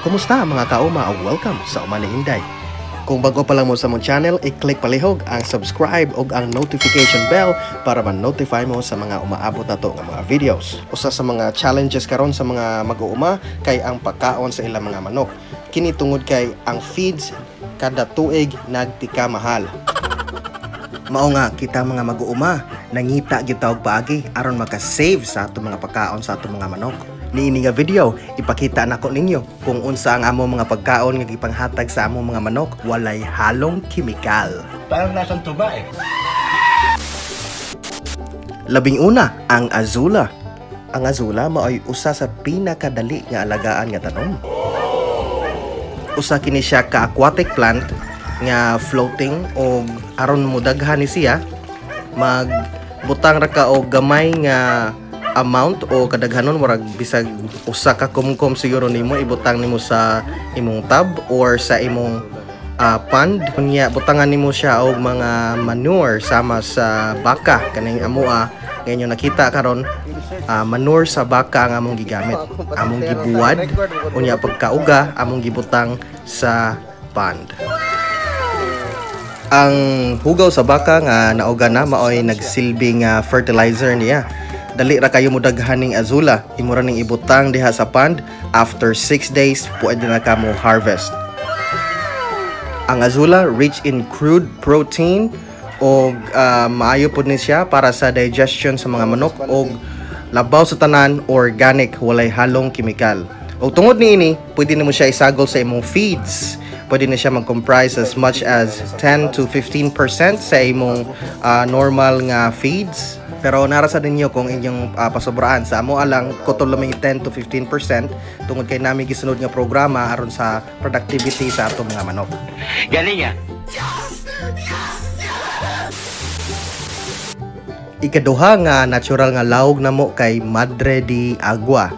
Kumusta, mga kauma, ug welcome sa Uma ni Inday. Kung bago pa lang mo sa among channel, i-click palihog ang subscribe ug ang notification bell para ma-notify mo sa mga umaabot nato nga mga videos. Usa sa mga challenges karon sa mga mag-uuma kay ang pagkaon sa ilang mga manok. Kini tungod kay ang feeds kada tuig nagtika mahal. Mao nga kita mga mag-uuma nangita gyud ta og paagi aron maka-save sa atong mga pagkaon sa atong mga manok. Niini nga video, ipakita nako ninyo kung unsa ang among mga pagkaon nga gipanghatag sa among mga manok, walay halong kimikal. Parang lasang tuba eh. Labing una, ang azula. Ang azula maoy usa sa pinakadali nga alagaan nga tanom. Usa kini siya ka aquatic plant nga floating, og aron mo daghan ni siya, magbutang ra ka og gamay nga amount o kadaghanon, murag bisag usa ka kumkum siguro nimo, ibutang nimo sa imong tub or sa imong pond. Unya butangan nimo siya og mga manure sama sa baka. Kaning amoa nga inyo nakita karon, manure sa baka ang among gigamit, among gibuwad, unya pagkauga among gibutang sa pond. Ang hugaw sa baka nga nauga na maoy nagsilbi nga fertilizer niya. Dali ra kayo mo daghan ning azula, imo ra ning ibutang diha sa pond. After 6 days, pwede na ka mo harvest. Ang azula rich in crude protein og maayo pud ni siya para sa digestion sa mga manok, og labaw sa tanan, organic, walay halong kimikal. Og tungod niini, pwede nimo siya isagol sa imong feeds. Pwede na siya mag-comprise as much as 10 to 15% sa imong normal nga feeds. Pero nara sa ninyo kung inyong pasobraan. Sa amo lang, kutol lamang 10 to 15% tungod kay nami gisunod nga programa aron sa productivity sa atong mga manok. Galing ah. Ikaduha nga natural nga lawog namo kay Madre de Agua.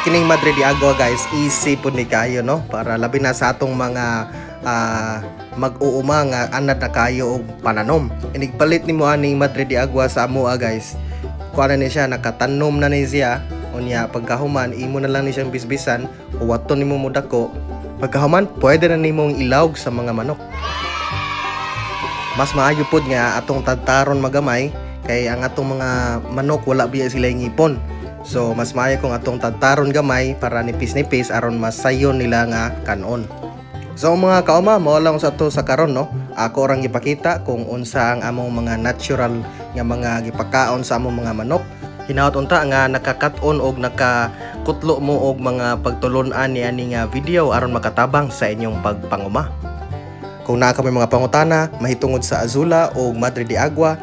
Kining Madre de Agua, guys, easy pud ni kayo, no, para labi na sa atong mga mag-uuma nga anad na kayo og pananom. Inigpalit nimo aning Madre de Agua sa amoa, guys, kuha na ni siya, nakatanom na ni siya. Unya pagkahuman, imo na lang ni siyang bisbisan, huwaton nimo modako. Pagkahuman, pwede na nimong ilawg sa mga manok. Mas maayo pud nga atong tadtaron magamay kay ang atong mga manok wala biya sila ngipon. So mas maayo kung atong tadtaron gamay para nipis-nipis aron mas sayon nila nga kanon. So mga kauma, mao lang sa to sa karon, no. Ako orang gipakita kung unsa ang among mga natural nga mga gipakaon sa among mga manok. Hinaot unta nga nakakat-on og nakakutlo mo og mga pagtulon-an ni ani nga video aron makatabang sa inyong pagpanguma. Kung naa kamo mga pangutana mahitungod sa azula o Madre de Agua,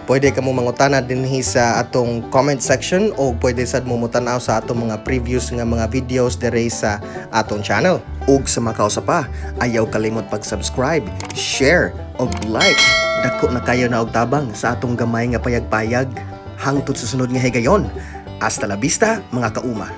pwede kamo mangutana dinhi sa atong comment section o pwede sad mo motan-aw sa atong mga previous nga mga videos dire sa atong channel. Ug sa makausa pa, ayaw kalimot pag-subscribe, share og like. Dako na kayo na og tabang sa atong gamay nga payag-payag. Hangtod sa sunod nga higayon. Hasta la vista, mga kauma.